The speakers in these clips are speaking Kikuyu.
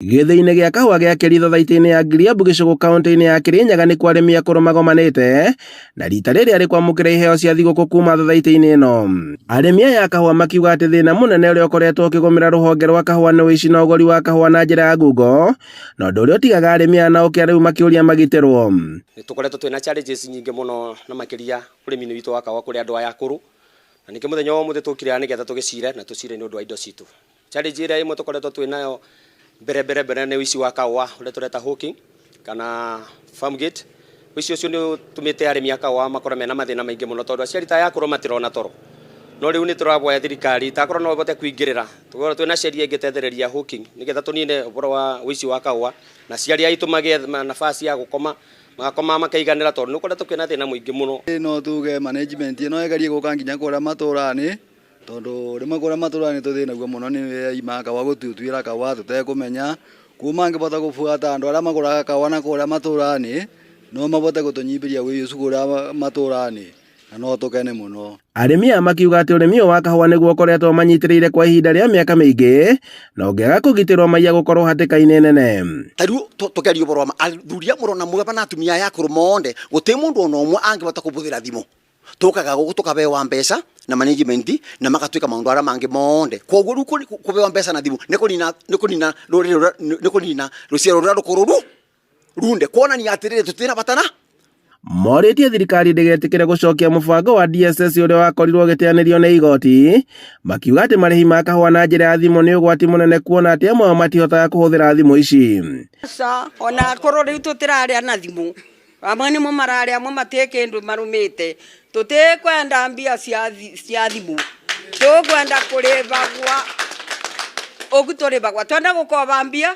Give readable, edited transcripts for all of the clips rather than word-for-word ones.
Gĩthĩi-inĩ gĩa kahũa gĩa Keri thothaitĩ-inĩ ya Ngiriambu gĩcũgũ kaũntĩ-inĩ ya Kĩrĩnyaga nĩkuo arĩmi akũrũ magomanĩte na rita rĩrĩ arĩ kwamũkĩra iheo cia thigũkũ kuma thothaitĩ-inĩ ĩno. Arĩmi aya a kahũa makiuga atĩ thĩna mũnene ũrĩa ũkoretwo ũkĩgũmĩra rũhonge rwa kahũa nĩ ũici na ũgũri wa kahũa na njĩra ya ngungo, na ũndũ ũrĩa ũtigaga arĩmi aya na ũkĩa rĩu makĩũria magitĩrwo. Nĩ tũkoretwo twĩna challenges nyingĩ mũno na makĩria ũrĩmi-inĩ witũ wa kahũa kũrĩ andũ aya akũrũ, na nĩkĩo mũthenya wa ũmũthĩ tũkire haha nĩgetha tũgĩcire na tũcire nĩ ũndũ wa indo citũ. Challenge ĩrĩa ĩmwe tũkoretwo twĩ nayo mbere mbere mbere nĩ ũici wa kahũa ũrĩa tũreta hawking kana farm gate. Ũici ũcio nĩ ũtũmĩte arĩmi a kahũa makorwo mena mathĩna maingĩ mũno tondũ aciari ta aya akũrũ matirona toro. No rĩu nĩ tũraboya thirikari takorwo no ĩhote kũingĩrĩra tũkorwo twĩna sheria ĩngĩtethereria hawking nĩgetha tũnine ũhoro wa ũici wa kahũa na aciari aitũ magĩe nafasi ya gũkoma magakoma makaiganĩra tondũ nĩ gũkoretwo kwĩna thĩna mũingĩ mũno. No tuge management ĩno ĩgerie gũka nginya kũrĩa matũra-inĩ tondũ rĩmwe kũrĩa matũra-inĩ tũthĩnagio mũno nĩ ai ma kahũa gũtuĩra kahũa tũtekũmenya. Koguo mangĩhota gũbuata andũ arĩa magũraga kahũa na kũrĩa matũra-inĩ no mahote gũtũnyihĩria ũici ũcio kũrĩa matũra-inĩ na no tũkene mũno. Arĩmi aya makiuga atĩ ũrĩmi ũyũ wa kahũa nĩguo ũkoretwo manyitĩrĩire kwa ihinda rĩa mĩaka mĩingĩ na ũngĩaga kũgitĩrwo maiya gũkorwo hatĩka-inĩ nene. Ta rĩu tũkĩaria ũhoro wa ma, athuri a mũrona mwega na atumia aya akũrũ monde gũtirĩ mũndũ ona ũmwe angĩhota kũbũthĩra thimũ. Tũkaga gũkũ tũkabewa mbeca na management na magatwĩka maũndũ arĩa mangĩ monde. Koguo rĩu kũbewa mbeca na thimũ nĩ kũnina nĩ kũnina rũrĩrĩ rũrĩa nĩ kũnina rũciaro rũrĩa rũkũrũ ru runde kuonania atĩrĩrĩ tũtirĩ na bata na Morĩtie thirikari ndĩgetĩkĩre gũcokia mũbango wa DSS ũrĩa wakorirwo ũgĩteanĩrio nĩ igoti, makiuga atĩ marĩhi ma kahũa na njĩra ya thimũ nĩ ũgwati mũnene kuona atĩ amwe ao matihotaga kũhũthĩra thimũ ici. Aca, ona akorwo rĩu tũtĩrarĩa na thimũ, amwe nĩmo mararĩa, amwe matirĩ kĩndũ marũmĩte, tũtikwenda mbia cia thimũ, tũkwenda kũrĩbagwa ũguo tũrĩbagwa, twenda gũkoba mbia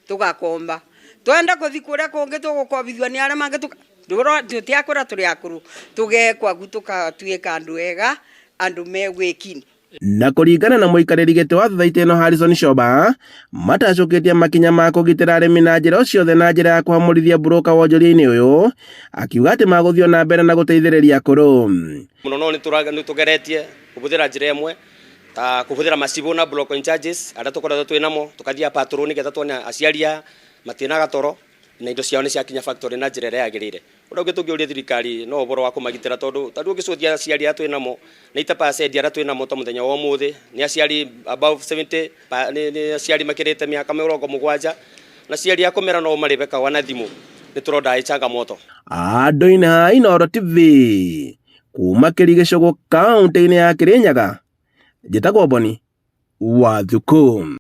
tũgakomba, twenda gũthiĩ kũrĩa kũngĩ tũgũkobithio nĩ arĩa mangĩ tũtiakũra tũrĩ akũrũ, tũgekwo ũguo tũgatuĩka andũ ega, andũ me wĩkini. Na kũringana na mũikarĩri gĩtĩ wa thothaitĩ ĩno Harrison Shoba, matacũkĩtie makinya ma kũgitĩra arĩmi na njĩra o ciothe na njĩra ya kũhamũrithia mburũka wonjoria-inĩ ũyũ, akiuga atĩ magũthiĩ o na mbere na gũteithĩrĩria akũrũ. Mũno no nĩ tũgeretie kũbũthĩra njĩra ĩmwe ta kũbũthĩra macibũ na block in charges arĩa tũkoretwo twĩ namo tũkathiĩ patrol nĩgetha tuone aciari aya matinaga toro na indo ciao nĩ ciakinya factory na njĩra ĩrĩa yagĩrĩire. Ũrĩa ũngĩ tũngĩũria thirikari no ũhoro wa kũmagitĩra tondũ ta rĩu ũngĩcũthia aciari arĩa twĩ namo 80% arĩa twĩ namo ta mũthenya wa ũmũthĩ nĩ aciari above 70 nĩ aciari makĩrĩte mĩaka 70 na aciari a kũmera no marĩbe kahũa na thimũ nĩ tũrona ĩ changamoto. Andũ-inĩ a Inooro TV kuma Kĩrĩ gĩcũgũ kaũntĩ-inĩ ya Kĩrĩnyaga, njĩtagwo Boni wa Thukũ.